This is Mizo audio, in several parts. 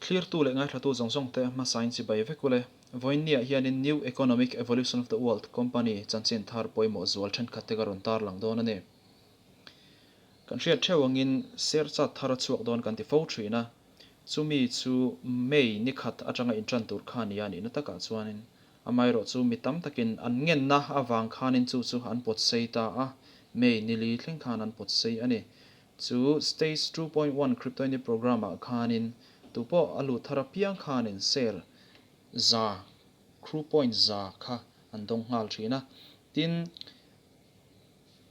Thlirtu leh ngaithlatu zawng zawng te hmasain chibai vek ule. Vawiinniah hianin New Economic Evolution of the World company chanchin thar pawimawh zual thenkhat te ka rawn tarlang dawn a ni. Kan hriat theuh angin serchat thar a chhuak dawn kan ti fo thin a, chumi chu May ni khat atanga intan tur kha nia nihna takah chuanin amaherawh chu mi tam takin an ngenna avang khanin chu chu an pawt sei ta a, May nili thleng khan an pawt sei a ni. Chu Stage 2.1 Crypto Unit Programme ah khanin tupawh a lut thar apiang khanin share za, crew point za kha an dawng nghal thin a. Tin,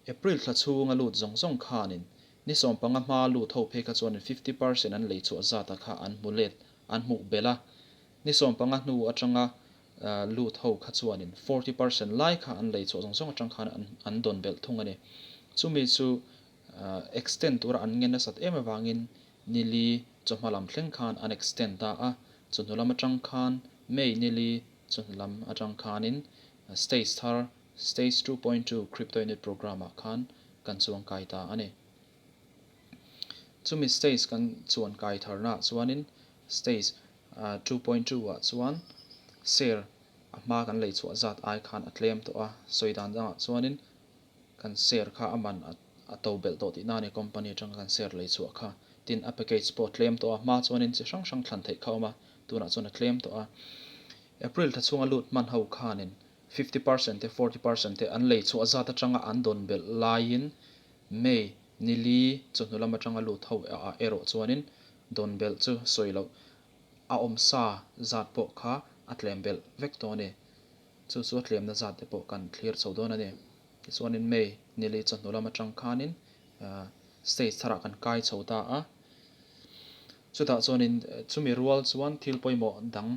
April thla chhunga lut zawng zawng khanin ni sawmpanga hma lut ho phei kha chuanin 50% an lei chhuah zata kha an hmu let, an hmuh belh a. Ni sawmpanga hnu atanga lut ho kha chuanin 40% lai kha an lei chhuah zawng zawng atang khan an dawn belh thung a ni. Chumi chu Extend tura an ngen nasat em avangin nili chawhma lam thleng khan an extend ta a, chawhnu lam atang khan May nili chawhnu lam atang khanin stage thar Stage 2.2 Crypto Unit Programme ah khan kan chuang kai ta a ni. Chumi stage kan chuan kai tharna ah chuanin stage 2.2 ah chuan share a hma kan lei chhuah zat ai khan a tlem tawh a, sawi dan dangah chuanin Kan share kha a man a to belh tawh tihna a ni, company atanga kan share lei chhuah kha. Tin, a package pawh a tlem tawh a, hma chuanin chi hrang hrang thlan theih kha a awm a, tunah chuan a tlem tawh a. April thla chhunga lut hman ho khanin 50% te 40% te an lei chhuah zat atanga an dawn belh laiin May ni li chawhnu lam atanga lut ho ah erawh chuanin dawn belh chu sawi loh a awm sa zat pawh kha a tlem belh vek tawh a ni. Chu chu a tlemna zat te pawh kan thlir chho dawn a ni. Tichuanin May nili chawhnu lam atang khanin stage tharah kan kai chho ta a. Chutah chuanin chumi rual chuan thil pawimawh dang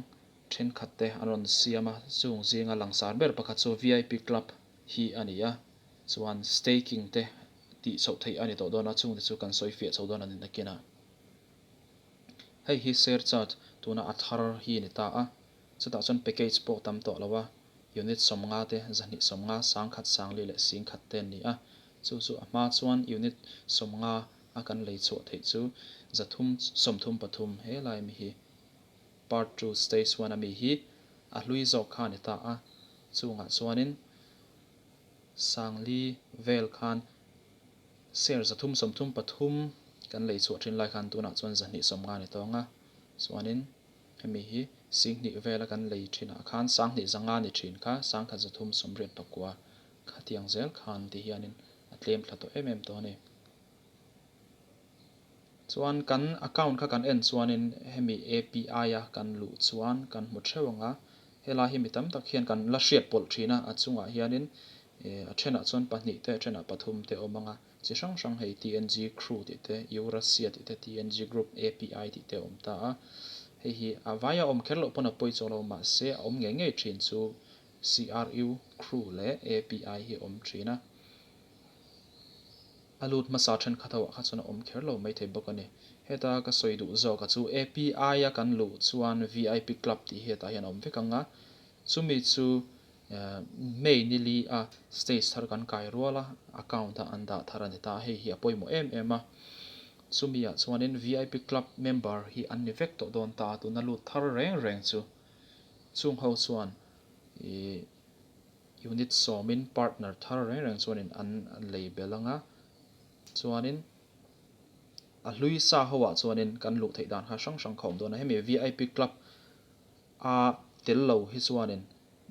thenkhat te an rawn siam a, chung zinga langsar ber pakhat chu VIP Club hi a ni a. Chuan staking te tih chhoh theih a ni tawh dawn a, chungte chu kan sawi fiah chho dawn a ni nakinah. Hei hi share chart tuna a thar hi a ni ta a. Chutah chuan package pawh tam tawh lo a, unit 50 te, 250, 1000, 4000 leh 10,000 te an ni a. Chu chu a hma chuan unit 50 a kan lei chhuah theih chu 333 he lai mi hi part 2 stage 1 a mi hi a hlui zawk kha a ni ta a. Chungah chuanin 4000 vel khan share 333 kan lei chhuah thin lai khan tunah chuan 250 a ni tawng a. Chuanin Hemi hi Singhnih vela kan lei thinah khan Sanghnih zanga ni thin kha Sangkhat 389 khatiang zel khan ti hianin a tlem thla tawh em em tawh a ni. Chuan kan account kha kan en chuanin hemi API a kan luh chuan kan hmu theuh ang a, helai hi mi tam tak hian kan la hriat pawlh thin a, a chungah hianin a thenah chuan pahnih te a thenah pathum te a awm ang a, chi hrang hrang hei TNG Crew tih te, Eurasia tih te, TNG Group API tih te a awm ta a. Hei hi a vaia awm kher loh pawn a pawi chawk lo mahse a awm ngei ngei thin chu CRU Crew leh API hi a awm thin a. A lut hmasa thenkhat ho ah kha chuan a awm kher lo maithei bawk a ni. Heta ka sawi duh zawk a chu API a kan luh chuan VIP Club tih hi hetah hian a awm vek ang a, chumi chu May nili a stage thar kan kai rual a, account a an dah thar a ni ta a, hei hi a pawimawh em em a. Chumi ah chuanin VIP Club member hi an ni vek tawh dawn ta a, tuna lut thar reng reng chu chung ho chuan ih unit sawmin partner thar reng reng chuanin an lei belh ang a, chuanin a hlui sa ho ah chuanin kan luh theih dan kha hrang hrang kha a awm dawn a, hemi VIP Club A tel lo hi chuanin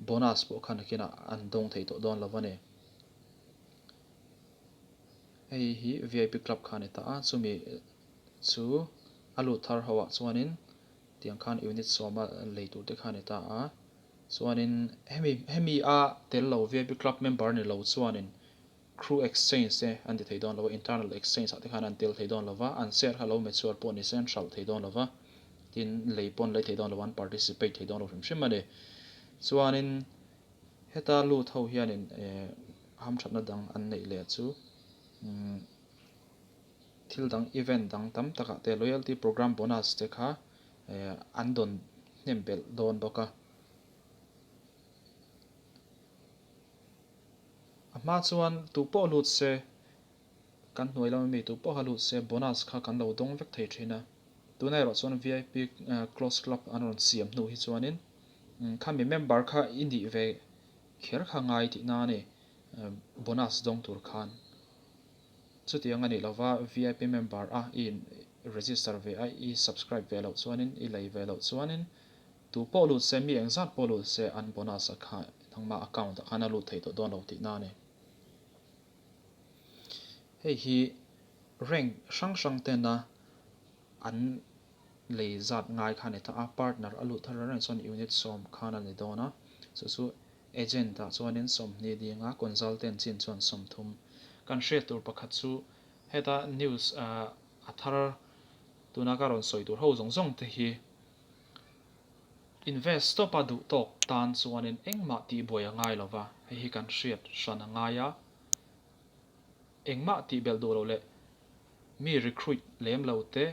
bonus pawh kha nakinah an dawng thei tawh dawn lo a ni. Hei hi VIP club kha a ni ta a, chumi chu a lut thar ho ah chuanin tiang khan unit sawma lei tur te kha a ni ta a. Chuanin hemi hemi a tel lo VIP club member ni lo chuanin crew exchange te an ti thei dawn lo a, internal exchange ah te khan an tel thei dawn lo va, an share kha lo mature pawh ni se an hralh thei dawn lo va, tin lei pawh an lei thei dawn lo va, an participate thei dawn lo hrim hrim a ni. Chuanin heta lut ho hianin eh hamthatna dang an neih leh chu umm thil dang event dang tam takah te loyalty program bonus te kha eh an dawn hnem belh dawn bawk a. A hma chuan tu pawh lut se, kan hnuai lama mi tu pawh kha lut se bonus kha kan lo dawng vek thei thin a. Tuna erawh chuan vip close club an rawn siam hnu hi chuanin khami member kha i nih ve kher kha ngai tihna a ni bonus dawng tur khan. Chutiang a nih lova vip member a i in register ve a i subscribe ve loh chuanin i lei ve loh chuanin tu pawh lut se mi engzat pawh lut se an bonus a kha nangmah account ah khan a lut thei tawh dawn lo tihna a ni. Hei hi rank hrang hrang tena an lei zat ngai kha a ni ta a, partner a luh thar reng chuan unit sawm khan a ni dawn a, chu chu agent ah chuanin 20 dinga consultant chin chuan 30. Kan hriat tur pakhat chu heta news a thar tuna ka rawn sawi tur ho zawng zawng te hi invest tawpa duh tawk tan chuanin engmah tihbuai a ngai lova, hei hi kan hriat hran a ngai a. Engmah tih belh duh loh leh mi recruit lem lo te,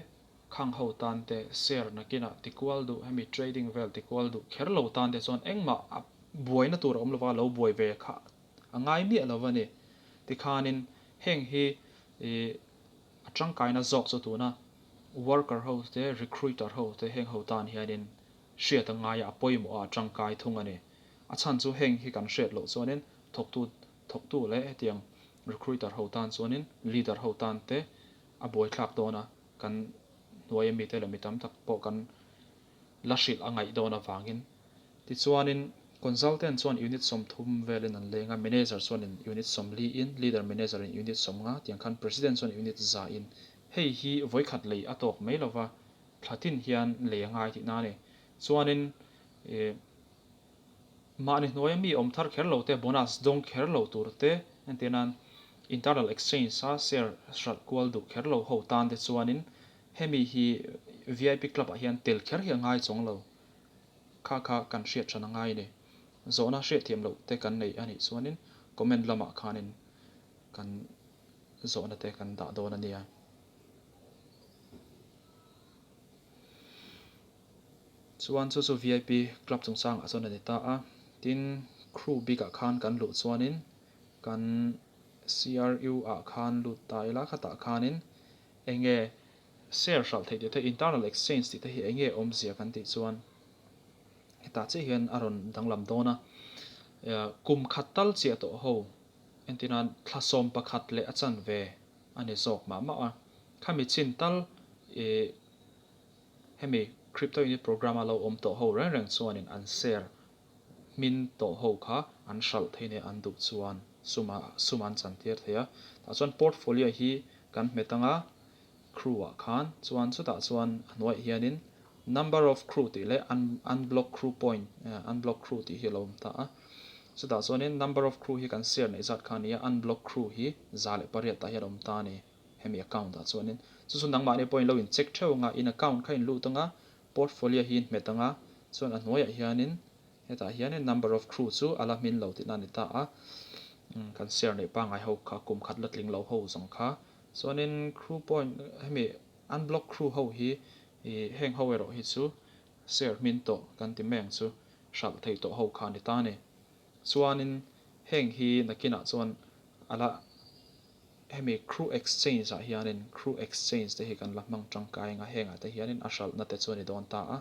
khang ho tan te, share nakinah ti kual duh, hemi trading vel ti kual duh kher lo tan te chuan engmah a buaina tur a awm lova lo buai ve kha a ngai miah lo a ni. Tikhanin heng hi ih a tangkaina zawk chu tuna worker ho te, recruiter ho te heng ho tan hianin hriat a ngai a, a pawimawh a, a tangkai thung a ni. A chhan chu heng hi kan hriat loh chuanin thawktu Thawktu leh hetiang recruiter ho tan chuanin leader ho tan te a buaithlak dawn a, kan hnuaia mite leh mi tam tak pawh kan la hrilh a ngaih dawn avangin. Tichuanin consultant chuan unit 30 velin an leng a, manager chuanin unit 40 in, leader manager in unit 50, tiang khan president chuan unit 100 in. Hei hi vawikhat lei a tawk mai lova, thla tin hian lei a ngai tihna a ni. Chuanin ih. Mahni hnuaia mi awm thar kher lo te, bonus dawng kher lo tur te, entir nan internal exchange a share hralh kual duh kher lo ho tan te chuanin hemi hi vip club ah hian tel kher hi a ngai chuang lo. Kha kha kan hriat hran a ngai a ni. Zawhna hriatthiam loh te kan nei a nih chuanin comment lamah khanin kan zawhna te kan dah dawn a nia. Chuan chu chu vip club chungchangah chuan a ni ta a, tin crew bikah khan kan luh chuanin kan CRU ah khan lut ta ila khatah khanin eng nge share hralh theih tih te internal exchange tih te hi eng nge awmzia kan tih chuan hetah chiah hian a rawn danglam dawn a, kum khat tal chiah tawh ho entirnan thla 11 leh a chanve a ni zawk mah mah a, khami chin tal ih. Hemi Crypto Unit Program a lo awm tawh ho reng reng chuanin an share hmin tawh ho kha an hralh thei nia an duh chuan sum a sum an chan tir thei a. Tah chuan portfolio hi kan hmet anga crew ah khan chuan chutah chuan a hnuaiah hianin number of crew tih leh unblock crew point unblock crew tih hi a lo awm ta a. Chutah chuanin number of crew hi kan share neih zat kha a ni a, unblock crew hi 108 tah hian a awm ta a ni. Hemi account ah chuanin chu chu nangmahni pawhin lo in check theuh anga in account kha in lut anga portfolio hi in hmet anga chuan a hnuaiah hianin hetah hianin number of crew chu a la hmin lo tihna a ni ta a kan share neih pangngai ho kha kum khat la tling lo ho zawng kha chuanin crew point hemi unblock crew ho hi ih heng ho erawh hi chu share hmin tawh kan ti mai ang chu hralh thei tawh ho kha a ni ta a ni chuanin heng hi nakinah chuan a la Hemi crew exchange ah hianin crew exchange te hi kan la hmang tangkai anga hengah te hianin a hralhna te chu a ni dawn ta a,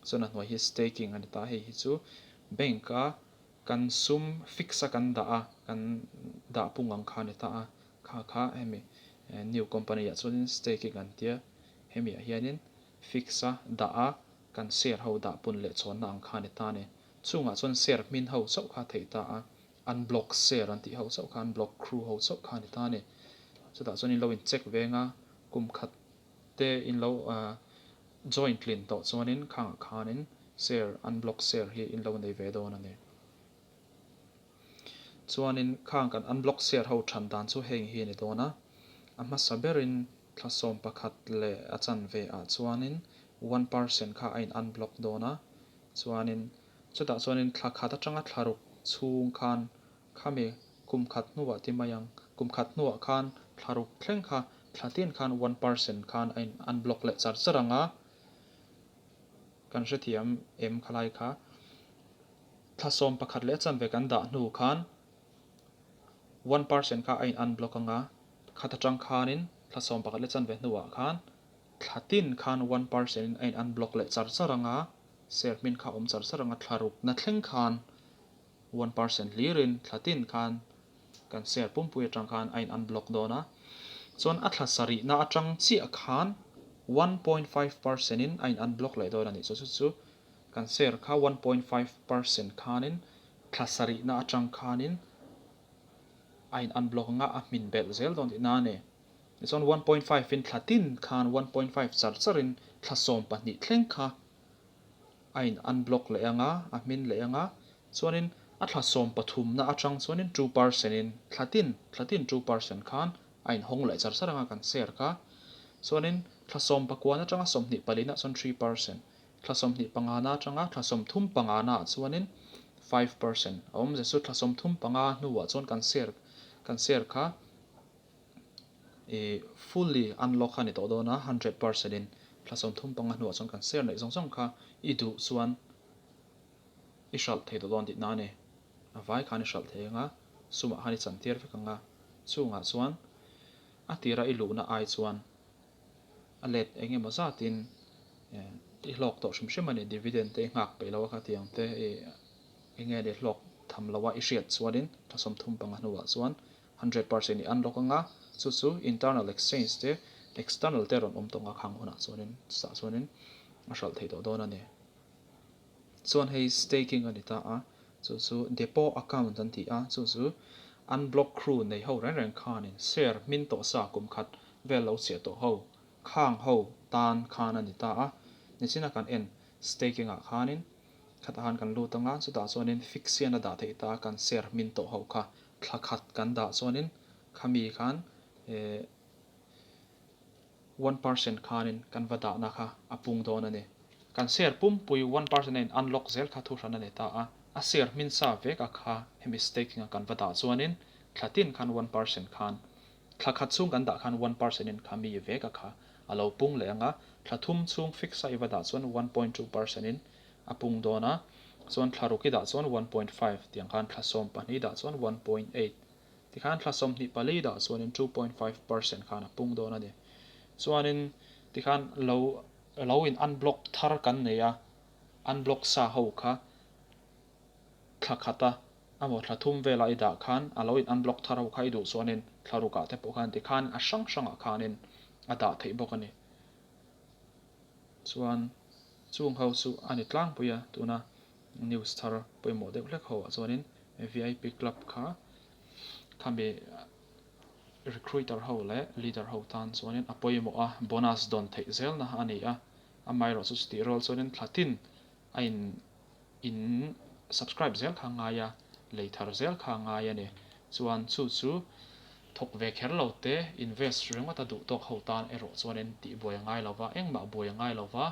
chuan a hnuai hi staking a ni ta a, hei hi chu bank a kan sum fix a kan dah a kan dah pung ang kha a ni ta a, kha kha hemi new company ah chuanin staking an tia, hemi ah hianin fix a dah a kan share ho dah pun leh chhawnna ang kha a ni ta a ni, chungah chuan share hmin ho chauh kha a theih ta a. An block share an tih ho chauh kha an block crew ho chauh kha a ni ta a ni. Chutah chuan in lo in check veng a, kum khat te in lo join tlin tawh chuanin khangah khanin share an block share hi in lo nei ve dawn a ni. Chuanin khang kan unblock share ho than dan chu heng hi a ni dawn a, a hmasa berin thla 11 leh a chanve ah chuanin 1% kha a in unblock dawn a, chuanin Chutah chuanin thla khat atanga thla ruk chhung khan khami kum khat hnuah ti mai ang, kum khat hnuah khan thla ruk thleng kha thla tin khan 1% khan a in unblock leh char char ang a, kan hrethiam em khalai kha. Thla 11 leh a chanve kan dah hnu khan 1% kha a in unblock ang a, khat atang khanin thla 11 leh chanve hnuah khan. Thla tin khan 1% in a in unblock leh char char ang a, share hmin kha a awm char char ang a, thla rukna thleng khan 1% hlirin thla tin khan kan share pumpui atang khan a in unblock dawn a. Chuan a thla sarihna atang chiah khan 1.5% in a in unblock leh dawn a nih chu. Chu chu kan share kha 1.5% khanin thla sarihna atang khanin a in unblock anga a hmin belh zel dawn tihna a ni. Tichuan 1.5 in thla tin khan 1.5 char char in thla 12 thleng kha a in unblock leh anga a hmin leh anga chuanin a thla 13 na atang chuanin 2% in thla tin thla tin 2% khan a in hawng leh char char anga kan share kha. Chuanin thla 19 atanga 24 ah chuan 3%. Thla 25 na atanga thla 35 na ah chuanin 5% a awm zet chu thla 35 hnuah chuan kan share kan share kha ih fully unlock a ni tawh dawn a 100% in thla 35 hnuah chuan kan share neih zawng zawng kha i duh chuan i hralh thei tawh dawn tihna a ni. A vai khan i hralh thei anga sumah khan i chantir vek anga chungah chuan a tira i luhna ai chuan a let eng emaw zatin i hlawk tawh hrim hrim a ni, dividend te i nghak peih lo a khatiang te i eng nge ni hlawk tham lo a i hriat chuanin thla 35 hnuah chuan 100% i unlock anga chu chu internal exchange te external te rawn awm tawh ang a khang hunah chuanin chutah chuanin a hralh theih tawh dawn a ni. Chuan hei staking a ni ta a, chu chu depo account an ti a, chu chu unblock crew nei ho reng reng khanin share hmin tawh sa kum khat vel lo chhiah tawh ho khang ho tan khan a ni ta a. Nichina kan en staking ah khanin khatah khan kan lut anga chutah chuanin fix hian a dah theih ta a kan share hmin tawh ho kha thla khat kan dah chuanin khami khan eh 1% khanin kan va dahna kha a pung dawn a ni. Kan share pumpui 1% a in unlock zel kha thuhran a ni ta a, a share hmin sa vek a kha hemi staking a kan va dah chuanin thla tin khan 1% khan thla khat chhung kan dah khan 1% in kha mi vek a kha a lo pung leh ang a, thla thum chhung fix a i va dah chuan 1.2% in a pung dawn a, chuan thla ruk i dah chuan 1.5 tiang khan thla 12 dah chuan 1.8 Tikhan thla 24 dah chuanin 2.5% khan a pung dawn a ni. Chuanin tikhan lo lo in unblock thar kan nei a, unblock sa ho kha thla khata emaw thla thum vela i dah khan a lo in unblock thar ho kha i duh chuanin thla rukah te pawh khan tikhan a hrang hrangah khanin a dah theih bawk a ni. Chuan chung ho chu a ni tlangpui a, tuna news thar pawimawh deuh hlek ho ah chuanin vip club kha khami recruiter ho leh leader ho tan chuanin a pawimawh a, bonus dawn theih zelna a ni a, amaherawhchu chutih rual chuanin thla tin a in in subscribe zel kha a ngai a, lei thar zel kha a ngai a ni. Chuan chu chu thawk ve kher lo te invest ringawt a duh tawk ho tan erawh chuanin tihbuai a ngai lo va, engmah buai a ngai lo va.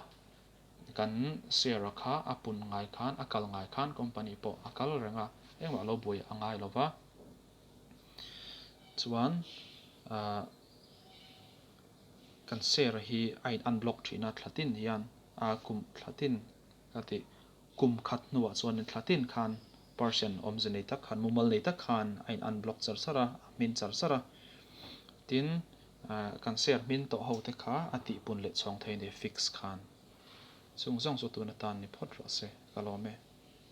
Kan share a kha a pun ngai khan a kal ngai khan company pawh a kal reng a, engmah lo buai a ngai lo va. Chuan ahh kan share hi a in unblock thin a thla tin hian a kum thla tin ka tih kum khat hnuah chuanin thla tin khan percent awmze nei tak khan mumal nei tak khan a in unblock char char a, a hmin char char a. Tin Kan share hmin tawh ho te kha a tihpun leh chhawng thei a ni fix khan. Chung zawng chu tun atan ni phawt rawh se ka lawm e.